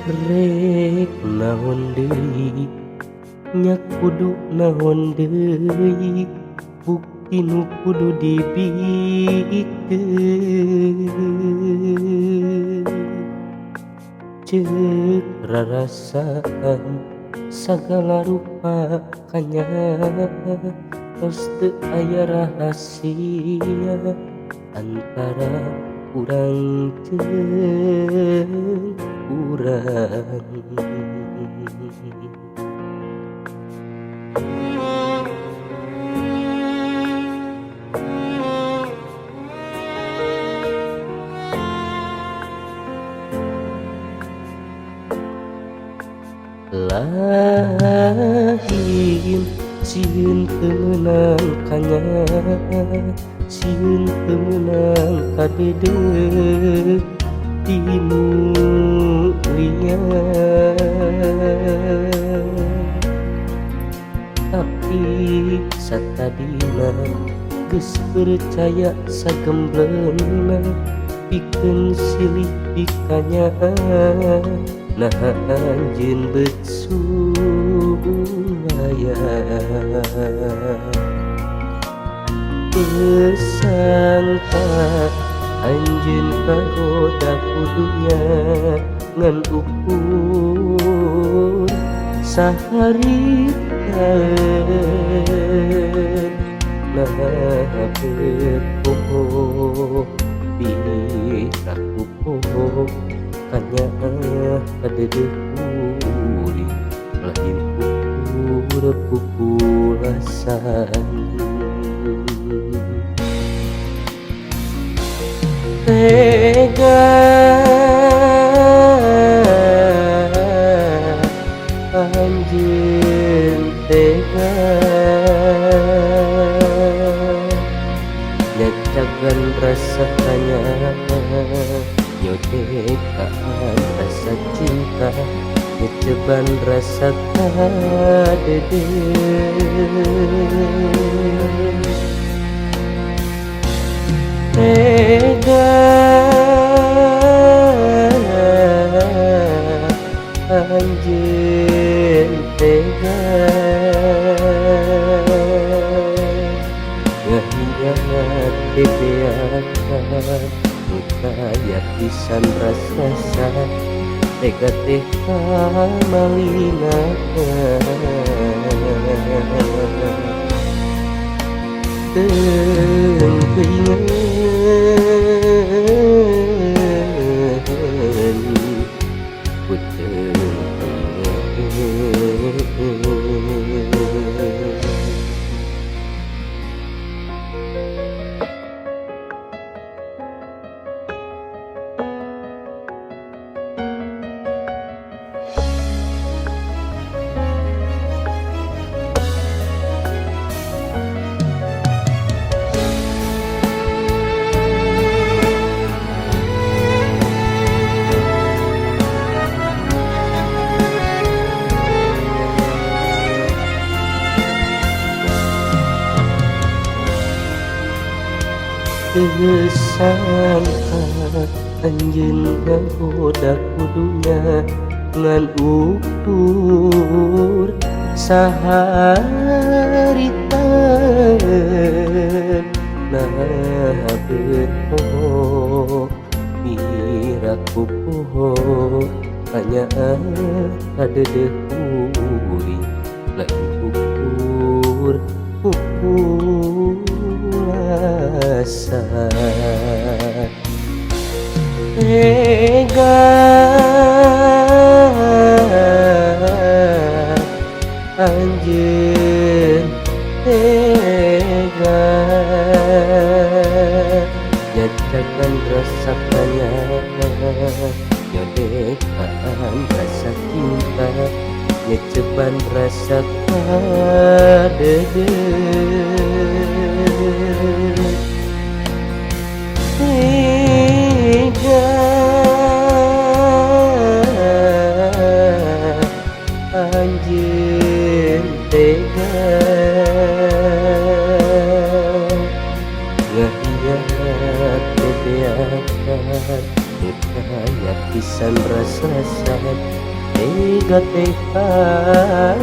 Rek naon deui nya kudu naon deui bukti nu kudu dibikeun ceuk rarasaan sagala rupa kanya tos teu aya rahasia antara urang jeung urang. Lain sieun teu meunang kanya, sieun teu meunang kadeudeuk ti nu lian, tapi satadina geus percaya sagembleuna pikeun silih pikanyaah. Nah anjeun beut sulaya teu sangka anjeun kagoda kudunya ngan ukur saharita. Nah beut poho piraku poho kanyaah kadeudeuk kuring lain ukur pupulasan. Tega anjeun tega nyacagan rasa kanyaah nyodekaan rasa cinta nyeceban rasa kadeudeuh. Tega anjeun tega ngahianat bebeakan nu kaya pisan rasa tega teh kamalina. Teu teuingeun ku teu teuingeun. Teu sangka anjeun ngagoda kudunya ngan ukur saharita. Nah beut poho piraku poho kanyaah kadeudeuk kuring lain ukur pupulasan. Tega anjeun tega nyacagan rasa kanyaah nyodekaan rasa cinta nyeceban rasa kadeudeuh. Tega anjeun tega ngahianat bebeakan Teu aya pisan rasa sad tega teh pamalina.